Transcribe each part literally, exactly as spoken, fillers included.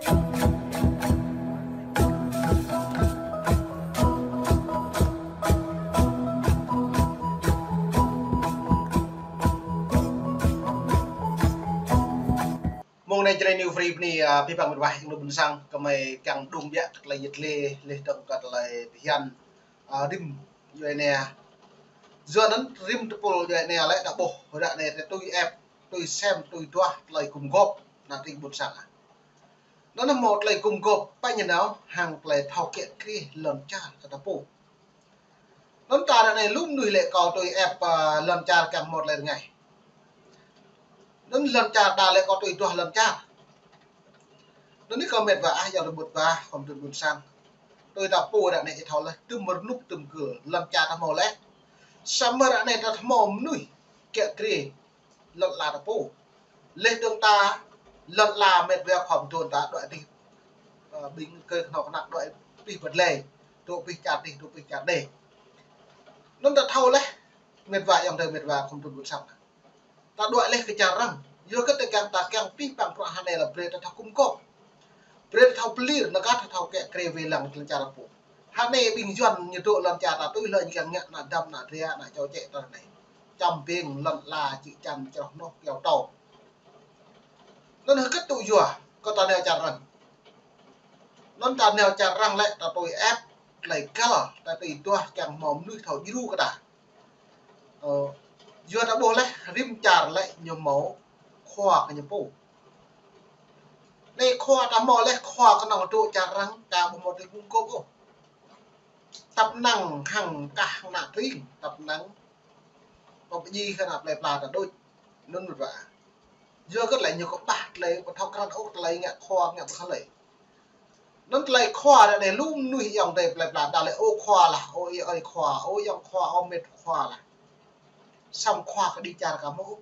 Mông anai Jrai New Free bơni, a, abih bang mĕt wa ayŏng adơi ƀuôn sang, kơmơi kiăng đung biă kơ tơlơi yet lê, leh dơ̆ng kơ tơlơi phiăn, a, rĭm djuai ania. Yua anŭn rĭm tơpul djuai ania lĕ ta ƀuh, ră anai ta tui ĕp, tui sem, tui duah tơlơi gum gôp, ană tring ƀuôn sang. Anŭn hmâo tơlơi gum gôp, pă ñu nao, hăng tơlơi thâo kiă kriê lŏn čar kơ ta pô. Anŭn ta ră anai lu mơnuih lĕ kâo tui ĕp, a, lŏn čar kiăng hmâo tơlơi rơngai. Anŭn lŏn čar đa lĕ kâo tui duah lŏn čar. Anŭn anai kơ mĕt wa ah, ayŏng adơi ƀuôn sang, khŏm tŭ ƀuôn sang. Tui ta pô ră anai ih thâo laih, tŭm rơnŭk tŭm gơl, lŏn čar ta hmâo laih. Samơ̆ ră anai ta hmâo mơnuih kiă kriê lŏn ala ta pô. Leh dơ̆ng ta lŏn ala mĕt wa khŏm tŭ ta đuaĭ tih, ơ, ƀing kơ kơnuk kơna đuaĭ tih pơdlai, tŭ pih čar tih, tŭ pih čar đê. Anŭn ta thâo laih, mĕt wa ayŏng adơi mĕt wa khŏm tŭ ƀuôn sang. Ta đuaĭ laih kơ čar arăng. Yua kơ ta kiăng, ta kiăng abih bang bruă hơnai lĕ brơi ta thâo gum gôp. Brơi ta thâo pơlir, anŭn kah ta thâo kiă kriê wai lăng lŏn čar ta pô. Hơnai ƀing Yuan ñu dŏ lŏn čar ta tui lơi ñu kiăng ngă ană dăm, ană dra, ană čô čĕ ta anai. Čăm ƀing lŏn ala čĭ čan čroh noh kiao tâo. Anŭn hơget tŭ yua kơ ta nao čar arăng. Anŭn ta nao čar arăng lĕ ta tui ĕp tơlơi găl, ta tui duah kiăng hmâo mơnuih thâo djru kơ ta. Ơ, yua ta ƀuh laih, rĭm čar lĕ ñu hmâo khua kơ ñu pô. Anai khua ta hmâo laih, khua kơnơ̆ng dŏ čar arăng, ta ƀu hmâo tơlơi gum gôp ôh. Tăp năng hăng kah hăng ană tring, tăp năng pơpơdjai kơ ană plơi pla ta đôč. Anŭn mĕt wa. Yua kơ tơlơi ñu kơƀah tơlơi, ƀu thâo krăn ôh tơlơi ngă khua ngă pơkă lơi. Anŭn tơlơi khua ră anai lu mơnuih ayŏng adơi plơi pla đa lĕ ơ khua lah, ơ ơi khua, ơ ayŏng khua, ơ mĕt khua lah. Samơ̆ khua kơđi čar kơ mơ̆.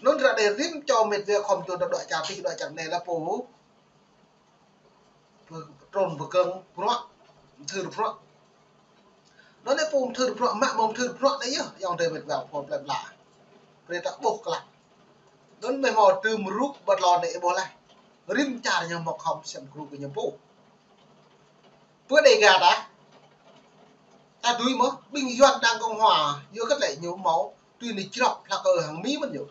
Anŭn ră anai rĭm čô mĕt wa khŏm tŭ ta đuaĭ čar tih, đuaĭ čar anai lĕ pô pơtrŭn pơgơ̆ng bruă, mơthưr bruă. Anŭn anai pô mơthưr bruă, mă mơ̆ng mơthưr bruă anai yơh, ayŏng adơi mĕt wa pô plơi pla. Brơi ta ƀuh klah. Anŭn mơ̆ hmâo tơm rup ƀơi tơlơi anai ƀuh laih. Rĭm čar ñu hmâo khŏm sem gru kơ ñu pô. Pơ Đêga ta, ta tui mơ̆, ƀing Yuan Đảng Cộng Hòa, yua kơ tơlơi ñu hmâo, tui anai jrŏp hlak kơ hăng Mi mơ̆n yơh.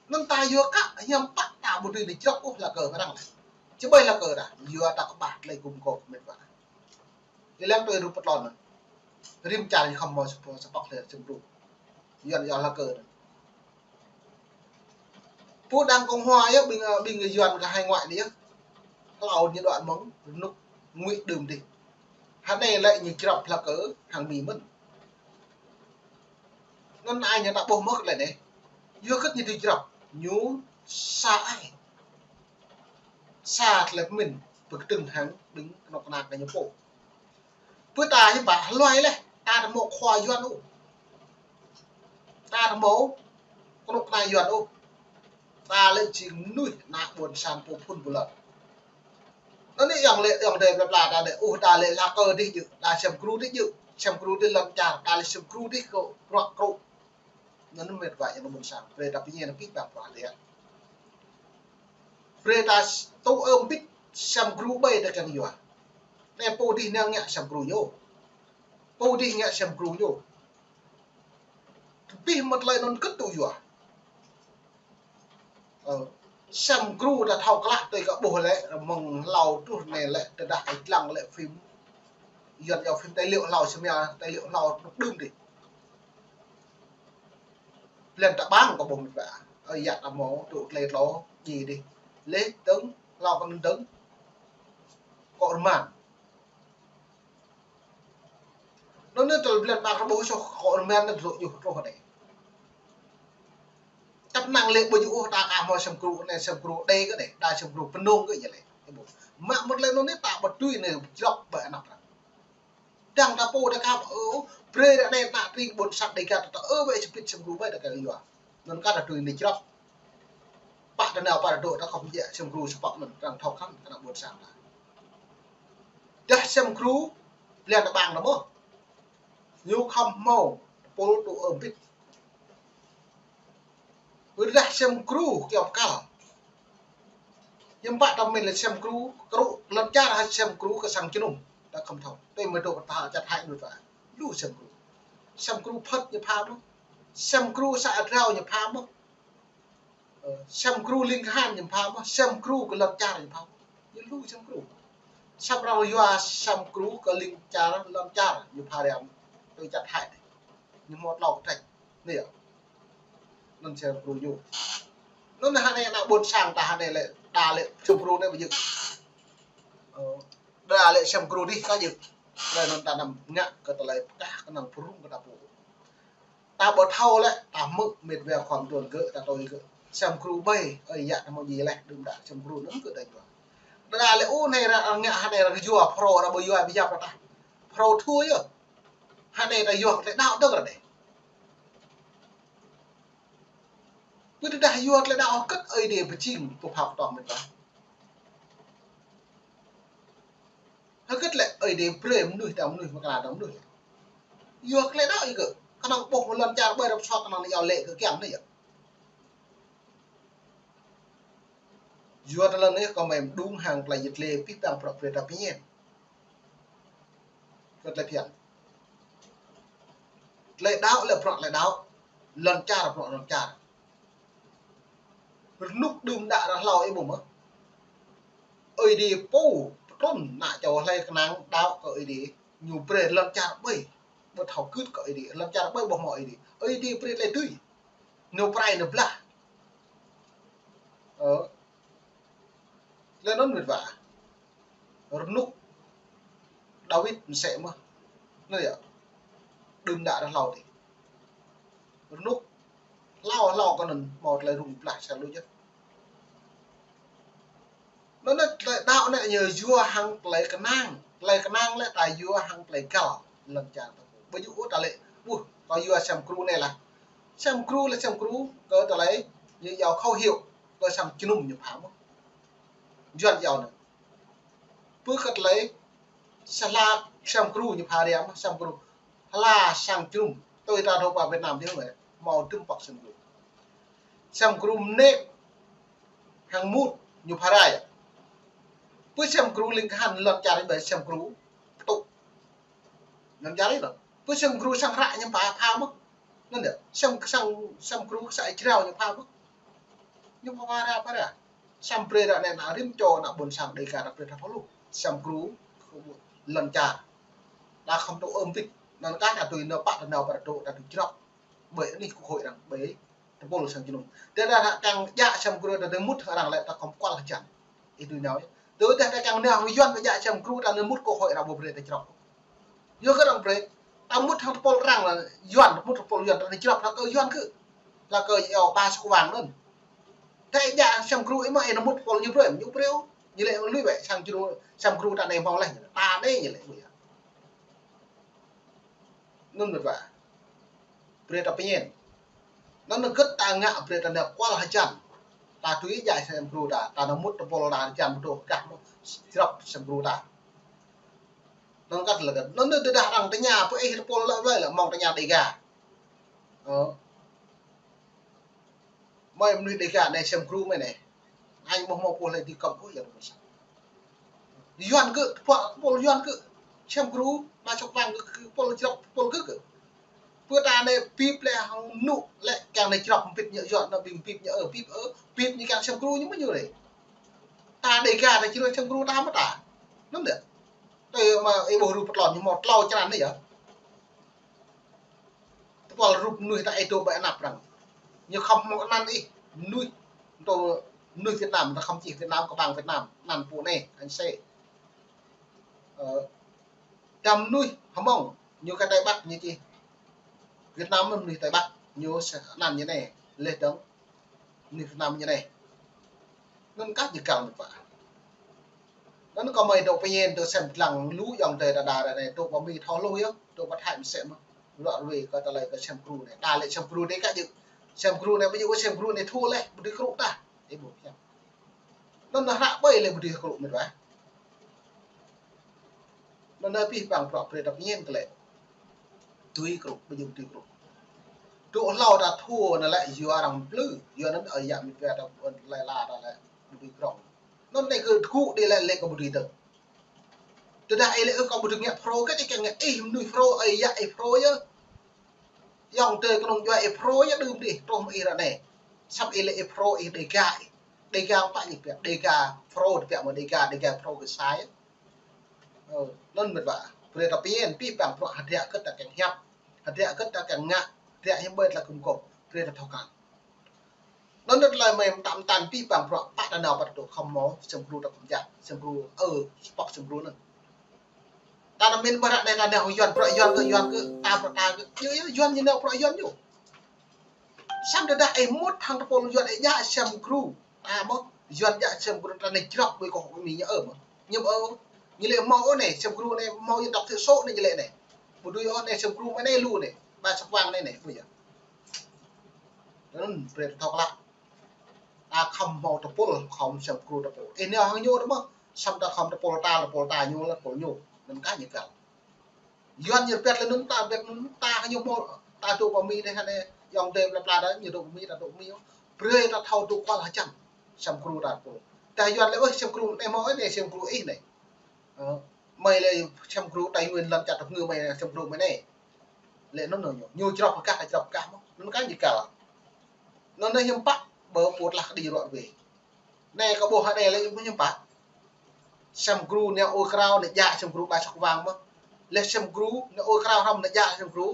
Anŭn ta yua kơ, hiam pă ta ƀu tui anai jrŏp ôh hlak kơ arăng. Či ƀai hlak kơ arăng, yua ta kơƀah tơlơi gum gôp mĕt wa. Ih lăng tui rup pơtlon anŭn. Rĭm čar ñu khŏm hmâo sơpă, sơpă tơlơi sem gru. Yuan yua hlak kơ anŭn. Pô Đảng Cộng Hòa yơh ƀing, ƀing Yuan kơ hải ngoại anai yơh. Hlâo ñu đuaĭ mơ̆ng rơnŭk ngui đưm dih. Hơnai lĕ ñu jrŏp hlak kơ hăng Mi mơ̆n. Anŭn ai ñu ta ƀuh mơ̆ tơlơi anai. Yua kơ ñu tui jrŏp. Ñu sa ai. Sa tơlơi pơmĭn pơkơdơ̆ng hăng ƀing kơnuk kơna kơ ñu pô. Pơ ta hiư̆m pă hluai laih, ta ƀu hmâo khua Yuan ôh. Ta ƀu hmâo kơnuk kơna Yuan ôh. Ta lĕ jing mơnuih ană ƀôn sang pô phŭn pô lŏn. Anŭn anai ayŏng lĕ, ayŏng adơi plơi pla ta lĕ, ôh, ta lĕ hlak kơ dih djơ̆, ta sem gru dih djơ̆, sem gru dih lŏn čar, ta lĕ sem gru dih kơ bruă kru. Anŭn mĕt wa ayŏng adơi ƀuôn sang, brơi ta pơñen abih bang bruă lĕ. Brơi ta s-, tŭ ơm bit sem gru ƀai ta kiăng yua. Anai pô dih nao ngă sem gru ñu. Pô dih ngă sem gru ñu. Abih mơ̆ tơlơi anŭn hơget tŭ yua. Ơ, sem gru ta thâo klah tui kơ ƀuh lĕ, mơ̆ng hlâo truh anai lĕ, tơdah ih lăng lĕ phim. Yuan yua phim tài liệu hlâo, sem yua tài liệu hlâo rơnŭk đưm dih. Blan ta ƀang kơ ƀuh mĕt wa. Ơ, yă ta hmâo, tŭ tơlơi tlô, djai dih. Leh dơ̆ng, hlâo kơ anŭn dơ̆ng. Kŏ rơman. Anŭn anai tơl blan ƀang kơ ƀuh soh kŏ rơman anŭn dŏ juh truh anai. Tăp năng lĕ ƀu djơ̆ ôh ta aka hmâo sem gru anai, sem gru đê kơ anai, đa sem gru Mnông kơ ñu lĕ. Mă mơ̆ tơlơi anŭn anai ta ƀu tui anai jrŏp ƀơi anăp arăng. Dăng ta pô ta khăp, ơ, brơi ră anai ană tring ƀôn sang Đêga ta, ơ, wơ̆t sơpit sem gru ƀai ta kơ yua. Anŭn kah ta tui anai jrŏp. Pă ta nao pă ta dŏ ta khŏm djă sem gru sơpă mơ̆n, arăng thâo khăn kơ ană ƀôn sang ta. Dah sem gru, blan ta ƀang ta mơ̆. Ñu khŏm hmâo, pôl tŭ ơm bit. Ƀơi dah sem gru kiao pơkăl. Hiư̆m pă tơmin lĕ sem kru, kru lŏn čar hă sem kru kơ sang jơnum. Ta khŏm thâo. Tui mơ̆ dŏ ta čăt hai mơnuih ta. Lu sem kru. Sem kru phơ̆t ñu pha mơ̆. Sem kru sa adrao ñu pha mơ̆. Ơ, sem kru ling kahan ñu pha mơ̆. Sem kru kơ lŏn čar ñu pha mơ̆. Ñu lu sem kru. Sem rao yua sem kru kơ ling čar lŏn čar ñu pha riam. Tui čăt hai. Ñu hmâo tlâo kơtrĕč. Anai yơh. Anŭn sem kru ñu. Anŭn hơnai ană ƀôn sang ta hơnai lĕ, đa lĕ sem kru anai ƀu djơ̆. Ơ, đa lĕ sem kru dih aka djơ̆. Tơlơi anŭn ta anăm ngă kơ tơlơi pơkah kơnơ̆ng pơrŭng kơ ta pô. Ta ƀu thâo lĕ, ta hmư̆ mĕt wa khŏm tuan gơ̆, ta tui gơ̆. Sem kru ƀai, ơi yă ta hmâo djai laih, đưm đă sem kru anŭn gơ̆ ta yua. Đa lĕ ơ anai ră ngă hơnai ră yua, Phrâo ră ƀu yua, ƀu yap ră ta. Phrâo thua yơh. Hơnai ta yua tơlơi đaŏ dơ̆ng ră anai. Pơtơdah yua tơlơi đaŏ hơgĕt Ơi Adai pơjing pơphao pơtong mĕt wa. Hơgĕt lĕ Ơi Adai brơi mơnuih ta mơnuih mơkra ta mơnuih lĕ. Yua tơlơi đaŏ ih gơ̆. Kơnơ̆ng ƀuh mơ̆ lŏn čar ƀơi rŏk sŏk kơnơ̆ng yua lĕ kơ kiăng anai yơh. Yua tơlơi anai kơ mơi mơđung hăng tơlơi yit lĕ pih pang prŏk brơi ta pơñen. Kơ tơlơi phiăn. Tơlơi đaŏ lĕ prŏk tơlơi đaŏ. Lŏn čar prŏk lŏn čar. Rơnŭk đưm đă ră hlâo ih ƀuh mơ̆. Ơi Adai pô pơtrŭn ană čô hlơi kơnang đaŏ kơ Ơi Adai. Ñu brơi lŏn čar ƀơi. Ƀu thâo gưt kơ Ơi Adai. Lŏn čar ƀơi ƀu hmâo Ơi Adai. Ơi Adai brơi tơlơi tui. Ñu prai ñu blah. Ơ. Lĕ anŭn mĕt wa. Rơnŭk Dawid mơsĕ mơ̆. Anai yơh. Đưm đă ră hlâo dih. Rơnŭk hlâo hlâo kơ anŭn hmâo tơlơi rŭng blah sa lu jơh. Anŭn anai tơlơi đaŏ anai ñu yua hăng tơlơi kơnang. Tơlơi kơnang lĕ ta yua hăng tơlơi găl. Lŏn čar ta. Ƀu djơ̆ ôh ta lĕ. Ƀuh, ta yua sem kru anai lah. Sem kru lĕ sem kru kơ tơlơi ñu yua khẩu hiệu kơ sang jơnum ñu pha mơ̆. Yuan yua anai. Pơ kơ tơlơi sa hla sem kru ñu pha riam, sem kru hla sang jơnum. Tui ta dŏ pơ Việt Nam dih mơ̆, hmâo dŭm pŏk sem kru. Sem kru mơnĕk hăng mŭt ñu pha rai. Pơ sem kru ling kahan lŏn čar ƀơi sem kru pơtŭ. Lŏn čar ih lŏn. Pơ sem kru sang hră ñu pha pha mơ̆. Anŭn yơh, sem, sem, sem kru sa adrao ñu pha mơ̆. Ñu pha pha ra, pha ra. Sem brơi ră anai ană rĭm čô ană ƀôn sang Dêga ta brơi ta thâo lu. Sem kru lŏn čar. Ta khŏm tŭ ơm bĭt. Anŭn kah ta tui nao pă ta nao pơ ta tŭ ta tui jrŏk. Ƀơi anih kơ khối arăng, ƀơi tơpul sang jơnum. Tơdah ta kiăng djă sem kru ta tui mŭt arăng lĕ ta khŏm kual hơjăn. Ih tui nao yơh. Tơdah ta kiăng nao hăng Yuan ta djă sem kru ta nao mŭt kơ khối arăng ƀu brơi ta jrŏk. Yua kơ arăng brơi. Ta mŭt hăng tơpul arăng lĕ Yuan, ta mŭt tơpul Yuan ta nao jrŏk ta kơ Yuan kơ. Ta kơ yua ba suk wang anŭn. Ta djă sem kru ih mơ̆ ih nao mŭt tơpul ñu brơi, ñu brơi ôh. Ñu lĕ lui bĕ sang jơnum sem kru ta anai hmâo laih. Ta anai ñu lĕ lui. Anŭn mĕt wa. Brơi ta pơñen. Anŭn hơgĕt ta ngă brơi ta nao kual hơjăn. Ta tui djă sem kru ta, ta nao mŭt tơpul ta hơjăn ƀu dŏ kah mơ̆ jrŏk sem kru ta. Anŭn kăt lĕ kăt. Anŭn tơdah arăng tơña pơ ih tơpul lĕ, lĕ, lĕ mơ̆ng tơña Dêga. Ơ. Mơi mơnuih Dêga anai sem kru mơi anai. Anh ƀu hmâo pô hlơi dih kŏm ôh yua mơnuih sa. Yuan kơ, tơpul, tơpul Yuan kơ. Sem kru, ană suk wang kơ, kơ tơpul jrŏk, tơpul kơ kơ. Pơ ta anai bip lĕ hăng nŭ lĕ kiăng anai jrŏk bip ñu Yuan, anŭn bip bip ñu ơ, bip ơ, bip ñu kiăng sem kru ñu mơ̆ ñu rê. Ta Dêga ta či rơi sem kru ta mơ̆ ta. Anŭn dih. Tui mă ih ƀuh rup pơtlon ñu hmâo tlâo črăn anai yơh. Tơpul rup mơnuih ta ih dŏ ƀơi anăp arăng. Ñu khŏm hmâo anăn ih, mơnuih, tơ mơnuih Việt Nam, ta khŏm čih Việt Nam, kơƀang Việt Nam, anăn pô anai, anh sê. Ơ, ta mơnuih Hmông, ñu kơ Tây Bắc ñu čih. Việt Nam mơnuih Tây Bắc, ñu sa-, anăn ñu anai, leh dơ̆ng. Mơnuih Việt Nam ñu anai. Anŭn kah ñu găl mơ̆n pă. Anŭn kơ mơi dŏ pơñen dŏ sem lăng lu ayŏng adơi ta đa ră anai, dŏ pơ Mi thâo lu yơh, dŏ pơ Thái mơsĕ mơ̆. Ră ruai kơ tơlơi kơ sem kru anai. Đa lĕ sem kru anai aka djơ̆. Sem kru anai ƀu djơ̆ ôh sem kru anai thua laih, ƀu dưi kru tah. Ih ƀuh yơh. Anŭn hră ƀơi lĕ ƀu dưi kru mĕt wa. Anŭn anai pih pang prŏk brơi ta pơñen kơ lĕ. Tui kru, ƀu djơ̆ tui kru. Tŭ hlâo ta thua anŭn lĕ yua arăng plư, yua anŭn ơi yă mĕt wa ta ƀuôn lĕ la ta lĕ ƀu tui krŏng. Anŭn anai kơ tơgŭ đĭ lĕ lĕ kơ ƀu dưi dơ̆ng. Tơdah ih lĕ ơ kơ ƀu dưi ngă Phrô kơ ih kiăng ngă ih mơnuih Phrô ơi yă ih Phrô yơh. Ayŏng adơi kơnung djuai ih Phrô yơh đưm đih truh mơ̆ ih ră anai. Samơ̆ ih lĕ ih Phrô ih Đêga ih. Đêga pă ñu pĕk Đêga Phrô pĕk mơ̆ Đêga Đêga Phrô kơ sa yơh. Ơ, anŭn mĕt wa. Brơi ta pơmĭn pih pang bruă hơdră kơ ta kiăng hiăp. Hơdră kơ ta kiăng ngă. Hơdră hiư̆m ƀơi tơlơi gum gôp. Brơi ta thâo krăn. Anŭn tơlơi mơ̆ng tam tan pih pang bruă pă ta nao pă ta tŭ khŏm hmâo sem gru ta khŏm jak. Sem gru ơ, spŏk sem gru anŭn. Ta nao mĭn ƀơi ră anai ta nao Yuan bruă Yuan kơ Yuan kơ ta bruă ta kơ. Yơh, yơh, Yuan ñu nao bruă Yuan ñu. Samơ̆ tơdah ih mŭt hăng tơpul Yuan ih jak sem gru. Ta mơ̆, Yuan jak sem gru ta anai jrŏk ƀơi kơ Mi ñu ơ mơ̆. Ñu ơ, ñu lĕ hmâo ôh anai, sem gru anai hmâo dân tộc thiểu số anai ñu lĕ anai. Ƀu dưi ôh anai sem gru mơ̆ anai lu anai. Ba săk wang anai anai, ƀu yơh. Anŭn brơi ta thâo klă. Ta khŏm hmâo tơpul, khŏm sem gru tơpul. Ih nao hăng ñu tơ mơ̆, samơ̆ ta khŏm tơpul ta, tơpul ta ñu, tơpul ñu. Anŭn kah ñu găl. Yuan ñu rơbat lĕ anŭn ta rơbat anŭn ta kơ ñu hmâo, ta dŏ pơ Mi anai hă anai, ayŏng adơi pla pla ta, ñu dŏ pơ Mi, ta dŏ pơ Mi. Brơi ta thâo dŏ kual hơjăn. Sem gru ta tơpul. Ta Yuan lĕ, ơ, sem gru anai hmâo anai, sem gru ih anai. Ơ, mơi lĕ sem gru Tây Nguyên lŏn čar tơpul mơi sem gru mơi anai. Lĕ anŭn ñu, ñu jrŏk pơkah, jrŏk pơkah mơ̆. Anŭn kah ñu găl. Anŭn anai hiư̆m pă, ƀơ pô tơlah kơđi ruă wê. Anai kơ ƀuh hă anai lĕ hiư̆m pă. Sem gru anai ơi krao anai jak sem gru ba săk wang mơ̆. Lĕ sem gru anai ơi krao hrŏm anai jak sem gru.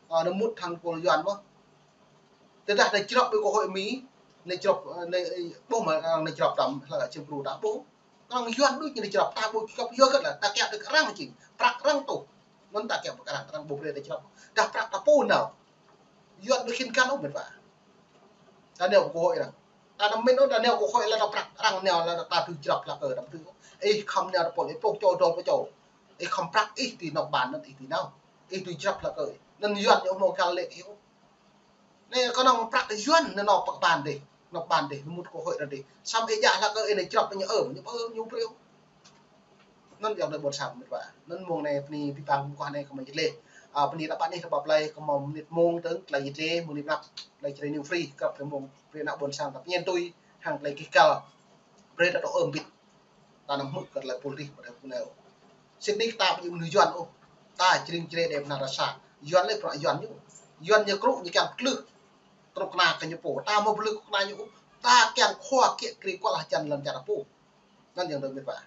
Ơ, anai mŭt hăng tơpul Yuan mơ̆. Tơdah anai jrŏk ƀơi kơ hội Mi, anai jrŏk, ơ, anai, ơ, ƀuh mơ̆, ơ, anai jrŏk tăm, hlă sem gru ta ƀuh. Arăng Yuan đôč ñu anai jrŏk, ta ƀuh jrŏk yua kơ ta kiăng đĭ kơ arăng jing, prăk arăng tŭ. Anŭn ta kiăng prăk arăng, arăng ƀu brơi ta jrŏk. Dah prăk ta pô nao. Yuan đôč khĭn kăn ôh mĕt wa. Ta nao kơ hội arăng. Ta nao mĭn ôh, ta nao kơ hội lĕ ta prăk arăng nao lĕ ta tui jrŏk lă kơ ta tui. Ih khŏm nao ta pô, ih pô čô dŏ pô čô. Ih khŏm prăk ih tui nao ban anŭn ih tui nao. Ih tui jrŏk lă kơ. Anŭn Yuan ñu hmâo găl lĕ ih. Anai kơnơ̆ng prăk Yuan anai nao pơ ban dih, nao ban dih, mŭt kơ hội anŭn dih. Samơ̆ ih jak lă kơ ih anai jrŏk ñu ơ, ñu ơ, ñu brơi. Anŭn ayŏng adơi ƀôn sang mĕt wa. Anŭn mông anai bơni pih pang kơ anai kơ mơi jơt lĕ. Ơ, bơni ta pă anih ta ƀă plơi kơ mơi mơnit mông tơ̆ng tơlơi jơt lĕ, mơnit mơnap, tơlơi Jrai News Free, kơ mơi mông brơi ană ƀôn sang ta pơñen tui, hăng tơlơi gih găl. Brơi ta tŏ ơm bit. Ta nao hmư̆ kơ tơlơi pul dih ƀơi tơlơi pul anai. Sĭt nik ta ƀu djơ̆ mơnuih Yuan ôh. Ta jring jre đe bơnar ră sa. Yuan lĕ bruă Yuan ñu. Yuan ñu krŭ ñu kiăng pơtlưh. Truh kơna kơ ñu pô. Ta hmâo pơtlưh kơ kơna ñu ôh. Ta kiăng khua kiă kriê kual hơjăn lŏn čar ta pô. Anŭn ayŏng adơi mĕt wa.